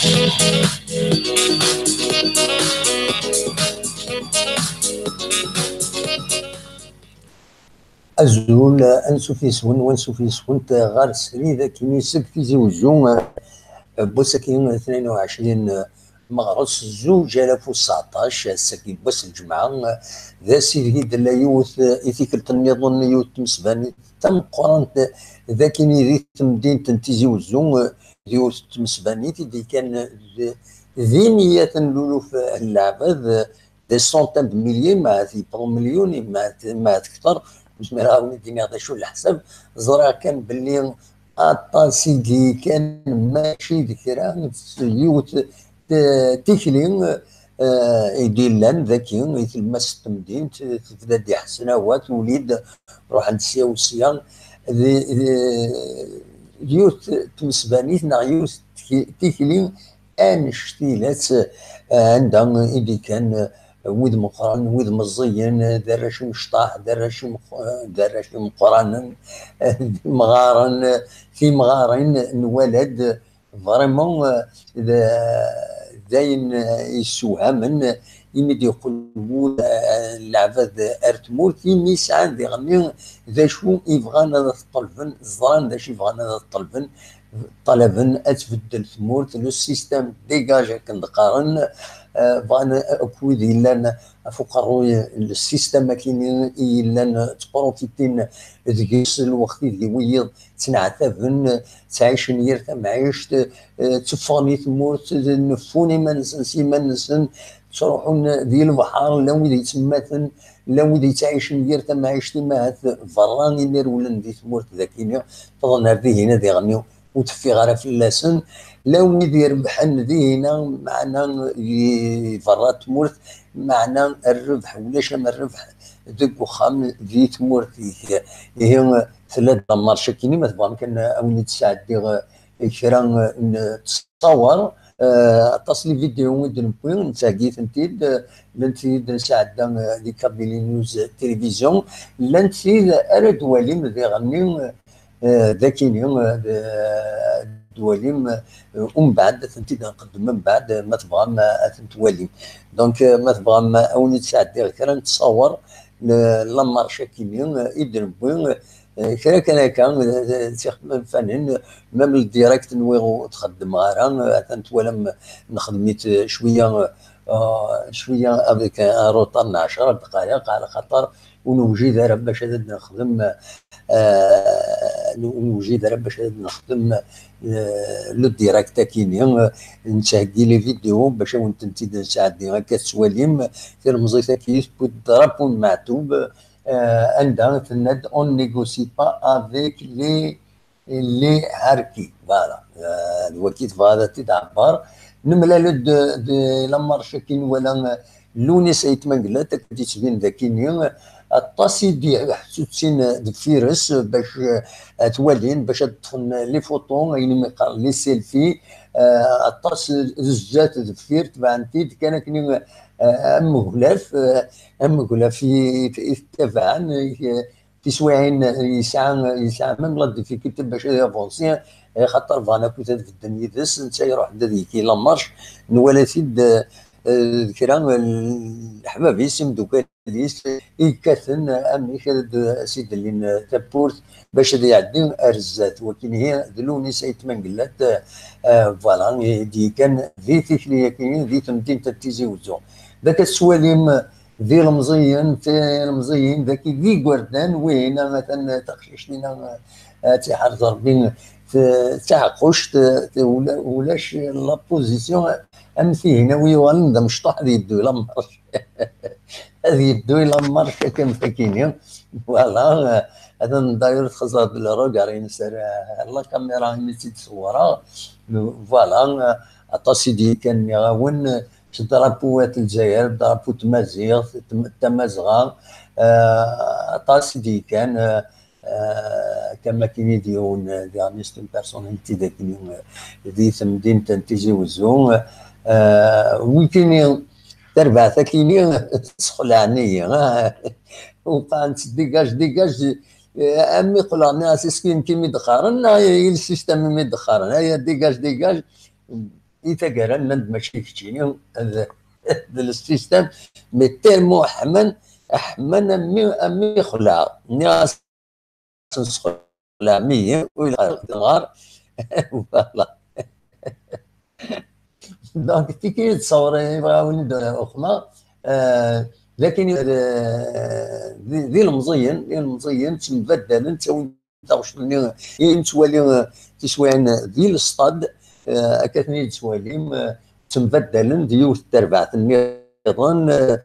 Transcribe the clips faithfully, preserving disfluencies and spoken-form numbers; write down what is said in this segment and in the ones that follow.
Azul, ansuf yes-wen, wansuf yes-went ɣer srid akkin seg Tizi Uzzu, eh, n wass-agi tnayen u ɛecrin meɣres zuǧ alaf u tseɛṭac, ass-agi n wass n lǧemɛa, eh, d ass ideg i d-tella yiwet, eh, i tikkelt nniḍen, yiwet n tmesbanit tameqqrant d akkin di temdint n Tizi Uzzu, eh, d yiwet n tmesbanit i d-yekkan d, d imeyyaten n luluf n leɛbad, eh, des centaines de milliers, ma yewweḍ umelyun, ma, ma kter, ur zmireɣ ad wen-d-iniɣ d acu leḥsab, ẓriɣ kan belli aṭas i d-yekkan, mačči d kra, s yiwet t-, tikli, eh, i d-yellan daki, i tlemmast n temdint, tebda-d iḥesnawa, tuli-d, ruḥen-d sya u sya, d, d, d yiwet tmesbanit neɣ yiwet tki-, tikli annect-ilat, eh, anda i d-ikkan, eh, wid meqqren, wid meẓẓiyen, eh, d arrac imecṭaḥ, d arrac imeq-, eh, d arrac imeqqranen, eh, d imɣaren, eh, timɣarin, nwala-d, vraiment, eh, d, d ayen, eh, yessewhamen, imi d-yeqqel wul, eh, n leɛbad ar tmurt, imi sɛan diɣenni d acu i bɣan ad t-ṭelben, ẓran d acu i bɣan ad t-ṭelben, ṭalaben ad tbeddel tmurt, le système dégage akken d-qqaren, eh, bɣan akk wid yellan ɣef uqerruy, le système akkin i yellan ttprofitin deg-s lweqt ideg wiyiḍ ttneɛtaben, ttɛicen yir tamɛict, eh, tteffɣen i tmurt, neffun iman-nsen s iman-nsen, ttruḥun di lebḥer, llan wid yettemmaten, llan wid yettɛicen yir tamɛict, imahat berra imi rewlen di tmurt d akkin, ffɣen ar dihin ad iɣenni ur teffiɣ ara fell-asen. Llan wid irebḥen dihina, meɛna di berra n tmurt, meɛna rrbeḥ, ulac am rrbeḥ deg uxxam di tmurt-ik. Ihi tella-d la marche akkin, ma tebɣam kan ad wen-id-sɛeddiɣ kra n ttṣawer. Eh, aṭas n les vidéos i d-newwi, nettheggi-tent-id, eh, llant-id nesɛedda, eh, di Kabylie News Télévision, llant-id ara d-twalim diɣenni, eh, d akkin, eh, d-, d-twalim, eh, umbeɛd ad tent-id-nqeddem umbeɛd, eh, ma tebɣam, eh, ad tent-twalim. Donc, eh, ma tebɣam, eh, ad wen-id-sɛeddiɣ kra n ttṣawer, n la marche akkin, eh, i d-newwi, eh, kra kan akka, eh, d tixemfanin, même le direct nwiɣ ur t-xeddmeɣ ara, eh, atan twalam nexdem-it, eh, cwiya, eh, cwiya avec un retard n ɛecra dqayeq, ɛla xaṭer ur newjid ara bac ad nexdem, eh, ur newjid ara bac ad nexdem, eh, le direct akkin, eh, nettheggi les vidéos bac ad wen-tent-id-nesɛeddi akka tettwalim, tilemẓit-agi tewwi-d drapeau n Meɛtub, eh, anda tenna-d: "On ne négocie pas avec les, les harkis." Voilà. Eh, d waki tebɣa ad t-id-ɛebber. Nemlal-d, eh, di la marche akkin, nwala, eh, Lewnis Ayt Mengellat, akka d-yettbin d akkin, eh, aṭas i d-iḥettutin deffir-s, eh, bac, eh, ad t-walin, bac ad ṭṭfen les photos, ayen umi qqaren les selfies, eh, aṭas, eh, d zdat deffir, tebɛen-t-id, kan akken, eh, am uglaf, eh, am uglaf i, i, i t-tabɛen, i, tiswiɛin yesɛa, yesɛa même la difficulté bac ad yavansi, eh, xaṭer bɣan akk ad bedden yid-s, netta iruḥ-d ad yekki la marche, nwala-t-id, eh, d kra n leḥbab-is, imeddukal-is, i yekkaten amek ad as-id-llin tawwurt bac ad iɛeddi ar zdat. Wakin ihi d Lewnis Ayt Mengellat, eh, voilà, i d-yekkan di tikli-agi, di temdint n Tizi Uzzu. D akka tettwalim, d ilemẓiyen, tilemẓiyin, dagi d igerdan, wihin atan taqcict-ina, eh, ad tt-iḥrez Rebbi, t-, d taɛeqquct, t-, ula-, ulac la position am tihin, wi yuɣalen d amecṭuḥ ad yeddu la marche. Ad yeddu la marche akka am takini. Voilà, eh, atan d'ailleurs txeẓẓer-d le regard-ines ar, eh, la caméra imi tt-id-ṣewwreɣ. Voilà, eh, aṭas i d-yekkan nniɣ-awen, s drapeau n Lezzayer, drapeau n Tmaziɣt, tm-, Tamazɣa, eh, aṭas i d-yekkan, eh, eh, kama kini d yiwen, eh, diɣen c'est une personnalité dagini, eh, di temdint n Tizi Wezzu, eh, wikini, tarbaɛt akini, sexlaɛen-iyi, eh, wqɛen-tt dégage, dégage, eh, am mi qqleɣ nniɣ-as, est-ce que nekk i mi d-qqaren, neɣ i le système i mi d-qqaren, aya dégage, dégage, i taggara nnan-d mačči d keččini, d, d le système, mais tellement ḥman, ḥman am mi, am mi xelɛeɣ. Nniɣ-asen sxelɛem-iyi, ur ilaq ara ad nɣer. Voilà. Donc, tiki d ṣṣawra i bɣiɣ ad wen-d-uqmeɣ, euh, d akken, euh, d, d ilemẓiyen, d ilemẓiyen ttembaddalen, ttawin taɣect-nni i nettwali, euh, tiswiɛin di lestad, euh, akka ten-id-tettwalim, euh, ttembaddalen d yiwet n terbaɛt nniḍen, euh,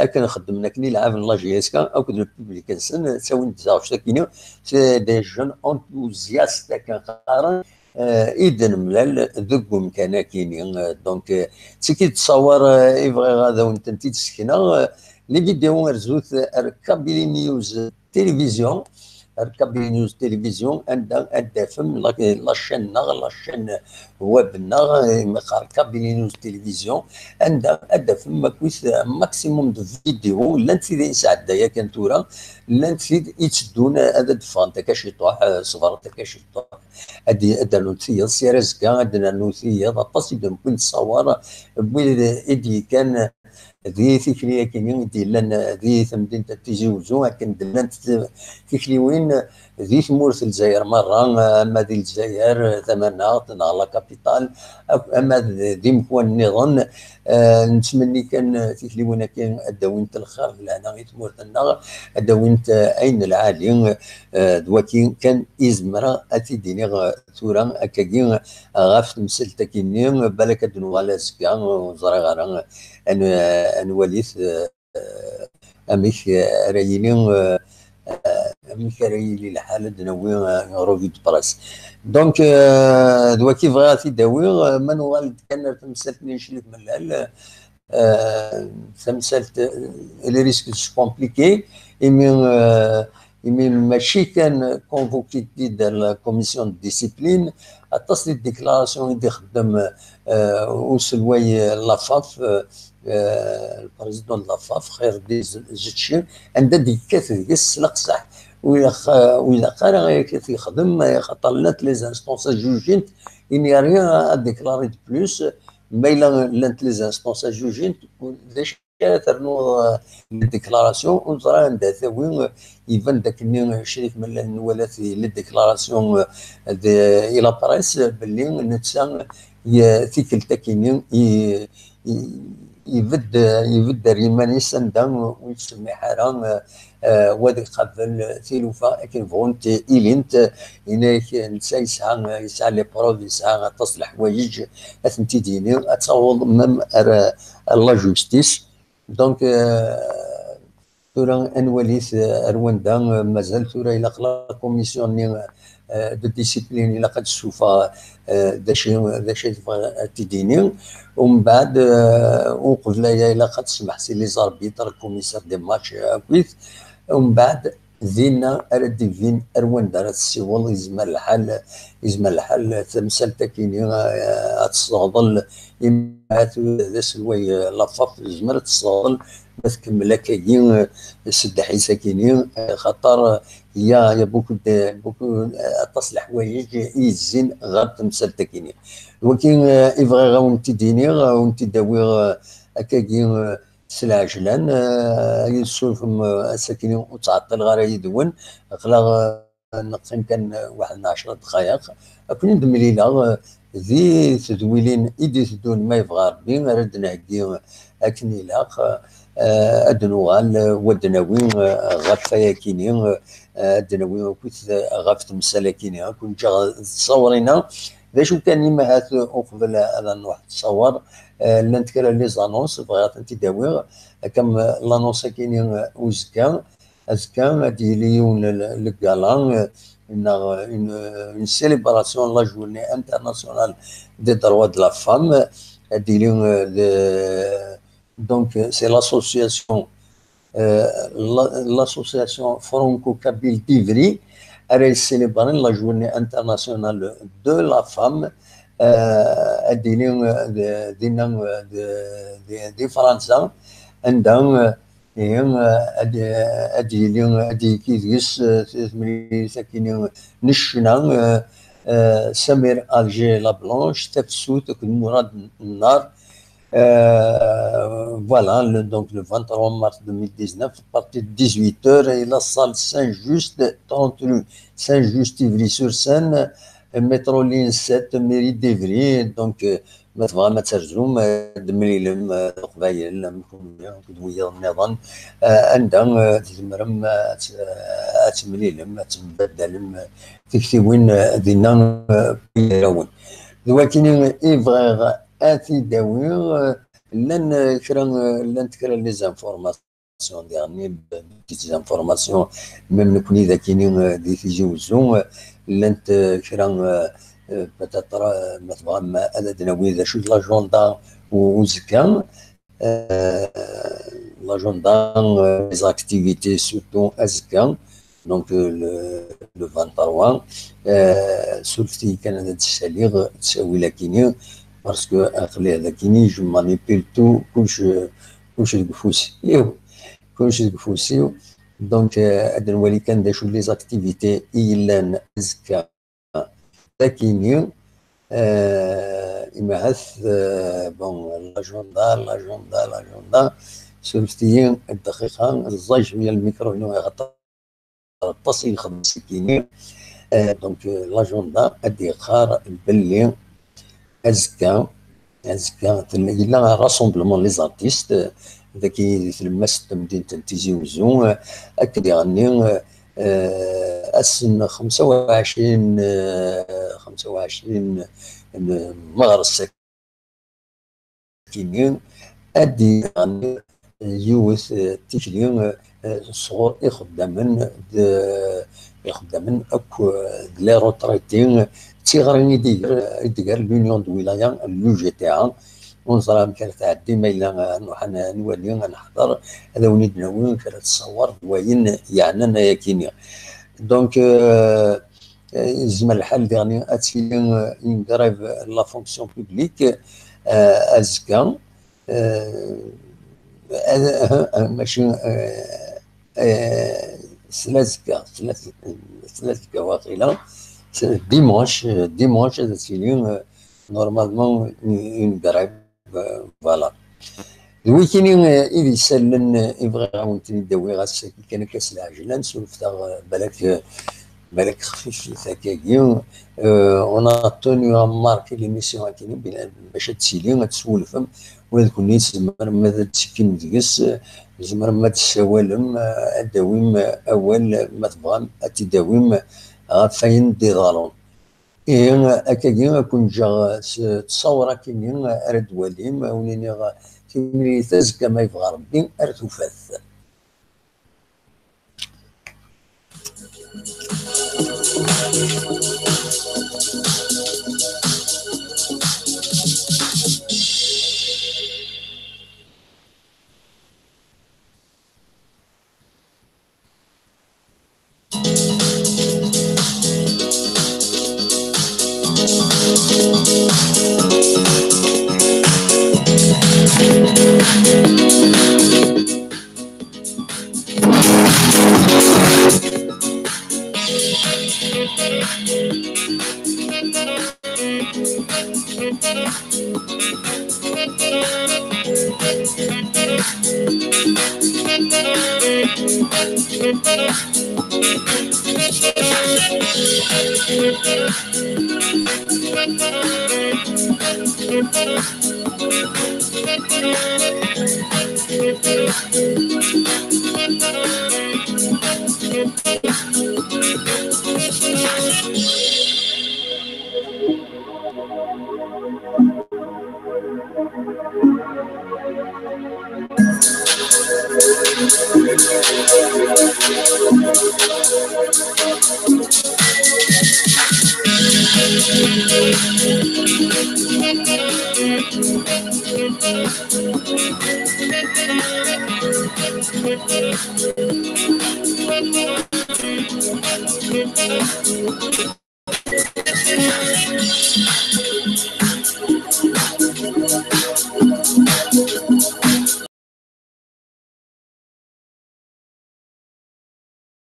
akken xeddmen, akken i lɛaben la J S K akked le public-nsen, euh, ttawin-d taɣect akkenni, c'est des jeunes enthousiastes, akken qqaren, euh, i d-nemlal deg umkan akkenni. Euh, donc, euh, d tiki d ttṣawar, euh, i bɣiɣ ad awen-tent-id-sekneɣ. Euh, les vidéos, rzut ar Kabylie News Télévision, ar Kabylie News Télévision, anda ad d-tafem la, la chaîne-nneɣ, la chaîne web-nneɣ, eh, meqqar Kabylie News Télévision, anda ad d-tafem akkit maximum de vidéos, llant tid i nesɛedda yakan tura, llant tid i tteddun ad d-ffɣent akka ciṭuḥ, eh, ṣebret akka ciṭuḥ, ad d-, ad d-rnunt tiyeḍ, si ara azekka ad d-nernu tiyeḍ, aṭas i d-newwi nessawaḍ, wid i d-yekkan di tikli-agi i d-yellan di temdint n Tizi Uzzu, akken d-llant t-, tikliwin di tmurt n Lezzayer merra, ama di Lezzayer tamaneɣt neɣ la capitale, ak-, ama d, d imekwan nniḍen. Eh, nettmenni kan tikliwin-agi ad d-awint lxir d lehna i tmurt-nneɣ, ad d-awint, eh, ayen n lɛali, eh, d waki kan i zemreɣ ad t-id-iniɣ, eh, tura akkagi ɣef temsalt-agi-nni, balak ad d-nuɣal azekka, ur ẓriɣ ara, ad n-, ad nwali-t, eh, amek, eh, ara yili, eh, eh, amek ara yili lḥal, ad d-nawi, eh, revue de presse. Donc, eh, d waki bɣiɣ ad t-id-awiɣ, eh, ma nuɣal-d kan ar temsalt-nni n Crif Mellal, eh, tamsalt, eh, les risques sont compliqués, imi, eh, imi mačči kan convoqué-d la commission de discipline, aṭas di déclaration i d-ixeddem, eh, uselway, eh, la FAF, eh, eh, le président de la FAF, Xirdi Z-, Zetci, anda d-yekkat deg-s s leqseḥ. Ur ilaq, ur ilaq ara akka t-yexdem, axaṭer llant les instances ad jujint, il n'y a rien à déclarer de plus, ma yella llant les instances ad jujint, d acu ara ternuḍ, euh, les déclarations, ur neẓri anda tawi, euh, iban-d akken Crif Mellal nwala-t les déclarations, euh, de, i la presse, belli netta, euh, tikkelt akkenni, i, i, ibedd, ibedd ar yiman-is anda ur yettsemmiḥ ara, euh, euh, wa ad iqabel tilufa akken bɣunt ilint, yenna-yak netta yesɛa, yesɛa les preuves, yesɛa aṭas n leḥwayeǧ ad tent-id-yini, ad taweḍ même ar, ar la justice. Donc, euh, tura ad nwali-t, euh, ar wanda, euh, mazal tura ilaq la commission-nni, euh, de discipline, ilaq ad d-tessufeɣ, euh, d acu, d acu i tebɣa ad t-id-tini. Umbeɛd, euh, uqbel aya, ilaq ad tesmeḥ si les arbitres, commissaire des matchs, euh, akkit. Umbeɛd, dinna ara d-ibin ar wanda ara tessiweḍ, yezmer lḥal, yezmer lḥal tamsalt-akini, eh, ad tesseɣḍel, imi ahat d aselway, eh, la FAF, yezmer ad tesseɣḍel ma tkemmel akkagi, eh, s ddḥis-akini, eh, xaṭer, eh, il y a, il y a beaucoup de, beaucoup, eh, aṭas n leḥwayeǧ i yezzin ɣer temsalt-akini. D waki, eh, i bɣiɣ ad wen-t-id-iniɣ, ad wen-t-id-awiɣ, eh, akkagi, eh, s lɛejlan, eh, ad iyi-tessurfem, eh, ass-akini ur ttɛeṭṭileɣ ara yid-wen, aql-aɣ, eh, neqqim kan, eh, waḥed n ɛecra ddqayeq. Ad ken-id-mlileɣ, eh, di tedwilin i d-iteddun, ma yebɣa Rebbi, ara d-nheggi akken ilaq, eh, ad d-nuɣal, eh, wa d-nawi, eh, ɣef wayakini, eh, ad d-nawi akkit, eh, ɣef temsal-akini. Ad ken-ǧǧeɣ d ttṣawrina. D acu kan, imahat uqbel ad nruḥ d ttṣawar, eh, llant kra n les annonces, bɣiɣ ad tent-id-awiɣ. Akka, eh, l'annonce-akini, eh, uzekka, azekka ad d-yili yiwen n le gala, euh, neɣ une, une célébration la journée internationale des droits de la femme. Ad d-yili, euh, de, donc, euh, c'est l'association, euh, la, l'association franco-kabyle d'Ivry ara yessilibrin la journée internationale de la femme. Euh, ad d-yili, euh, de, dinna, euh, de, de, di Fransa, anda, euh, Ihi, eh, ad, ad yili, ad yekki deg-s, eh, temlilit akini n ccna, eh, euh, Samir Alger Lablanche, Tafsut, Murad Nar. Euh, voilà, le, donc le vingt-trois mars deux mille dix-neuf, à partir de dix-huit heures, et la salle Saint-Just, trente rue Saint-Just, Ivry-sur-Seine, métro ligne sept, mairie d'Ivry. Donc, euh, ma tebɣam ad terzum, ad d-temlilem, eh, Leqbayel, am kunwi akked wiyaḍ nniḍen, eh, anda, eh, tzemrem, eh, ad t-, eh, ad temlilem, ad tembaddalem, eh, tiktiwin, eh, dinna, eh, gar-awen. D wakkini i bɣiɣ ad t-id-awiɣ, eh, llan, eh, kra, eh, llant kra n les informations. Informations, dernier, petites informations, même nekkni d akini, euh, di Tizi Uzzu, euh, llant, euh, kra, euh, euh, peut-être, euh, ma tebɣam ad d-nawi d acu d l'agenda u-, uzekka, euh, l'agenda, euh, les activités, surtout azekka, donc, euh, le, le vingt-trois, euh, surfet-iyi kan ad d-ssaliɣ ttawil akini, parce que aql-i d akini, je manipule tout, kullec, kullec deg ufus-iw. Kullec deg ufus-iw. Donc, euh, ad nwali kan d acu les activités i yellan azekka d akini. Euh, imi ahat, euh, bon, l'agenda, l'agenda, l'agenda. Surfet-iyi dqiqa, ẓẓay cwiya lmikru-inu, axaṭer aṭas i nxeddem ass-agi. Euh, donc, euh, l'agenda ad d-yeqqar belli azekka, azekka tella, yella rassemblement les artistes, euh, dagi di tlemmast n temdint n Tizi Uzzu, euh, ad d-iɣenni, euh, euh, ass n xemsa u ɛecrin, euh, xemsa u ɛecrin n meɣres akini, ad d-iɣenni yiwet, euh, tikli, euh, sɣur ixeddamen d, ixeddamen akk, euh, d les retraités, d tiɣri i d-iger, i d-iger l'Union de Wilaya, l'U G T A. Ur neẓri amek ara tɛeddi, ma yella, eh, nruḥ ad n-, ad nwali, ad neḥḍer, ad awen-id-nawi kra n tṣawar d wayen yeɛnan ayakini. Donc, euh, euh, yezmer lḥal diɣni ad tili, euh, une grève de la fonction publique, euh, azekka, euh, ad, euh, euh, mačči, euh, euh, s lazekka, s laz-, s lazekka waqila, s-, dimanche, euh, dimanche ad tili, euh, normalement une, une grève, euh, voilà. D wikini, euh, i d isallen, euh, i bɣiɣ ad awen-ten-id-awiɣ ass-agi kan akka s lɛejlan, surfet-aɣ, euh, balak, euh, balak xfifit akkagi. Euh, on a tenu à marquer l'émission akini, bila-, bac ad tili, ad teswulfem, ula d kunni tzemrem ad d-tekkim deg-s, tzemrem ad d-tessawalem, euh, ad d-tawim, euh, awal, ma tebɣam ad t-id-tawim ɣef wayen d-iḍerrun. Ihi, akkagi, ad ken-ǧǧeɣ s ttṣawra akini ara d-twalim, ad wen-iniɣ timlilit azekka ma yebɣa Rebbi ar tufat.